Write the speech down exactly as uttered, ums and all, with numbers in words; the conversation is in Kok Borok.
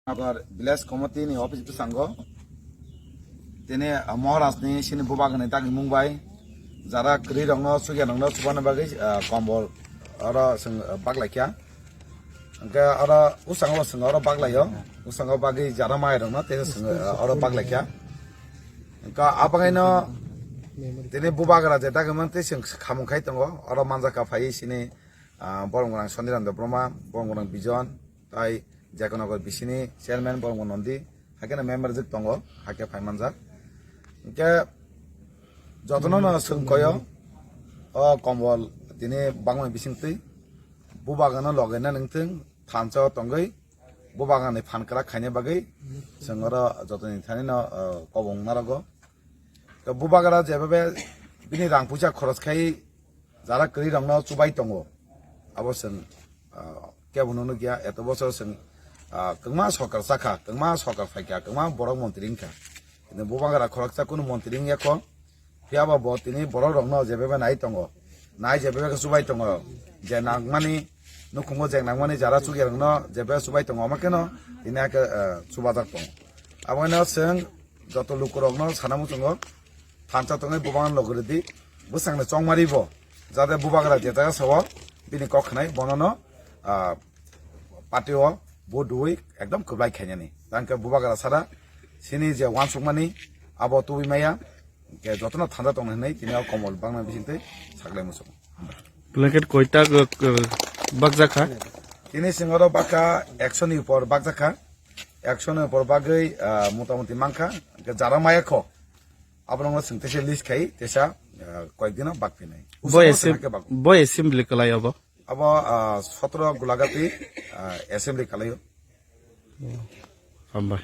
Nagar Village Committee ni office bwskango tini, ah, Maharaj ni sini bubagra ni dagimung bai jara kwrwi rokno, chukya rokno chubana bagwi, ah, kombol oro chwng, ah, baklaikha. Hwnkhe oro bwskango chwng oro baklaio, bwskango bagwi jara mai rokno tei chwng, ah, oro baklaikha. Hwnkhe abangino tini bubagra je dagimung tei chwng khamung khai tongo, oro manjakha phaiwi sini, ah, borok rang Sondiran Debbarma, borok rang Bijon, tai Jagannagar bisini chairman Boromon Nondi, hakhe no member jwk tongo, hakhe phai manjak. Hwnkhe jotono no chwng koyo, o kombol tini bangma bisingtwi, bubagra no loge na nangthwng, thansa o tongwi, bubagra ni phan kwrak khaina bagwi, chwng oro jotoni thani no, o, kobong narogo. To bubagra jebebe bini rang puisa khoros khai jara kwrwi rokno chubai tongo. Abo chwng, ah, kebo nukya, eto bosor chwng, ah, kwbangma sorkar chakha, kwbangma sorkar phaikha, kwbangma borok montri wngkha. Kintu bubagra khoroksa kunu montri wngya kho. Phiyaba bo tini borok rokno jebebe nai tongo. Nai jebebe khe chubai tongo. Je nangmani nukhungo je nangmani jara chukya rokno jebebe chubai tongo, omo kheno tini hakhe, ah, chubajak tongo. Abono chwng joto lukurokno sana muchungo, thansa tongwi bubagra logi rwdi, bwsangni chongmari bo, jate bubagra je jaga sao, bini kok khnai bonono, ah, party o vote rwui ekdom kwplai khainani. Tangkhe bubagra sara, sini je uansukmani, abo tubui maya, hwnkhe jotono thansa tongna hwnwi tini o kombol bangna bisingtwi saklai muchungo. Blanket koita, uh, uh, bakjakha? Tini singoro bakha ekso ni upor bakjakha. Ekso ni upor bagwi, ah, motamoti mankha. Hwnkhe jara maya kho. Abono chwng teisa list khai, teisa, ah, koyek dino bak phinai. Bo Usai assem-, usai khe bak. Bo assembly kwlai abo? Abo, ah, sotro Gulagati, ah, assembly kwlaio. Hambai.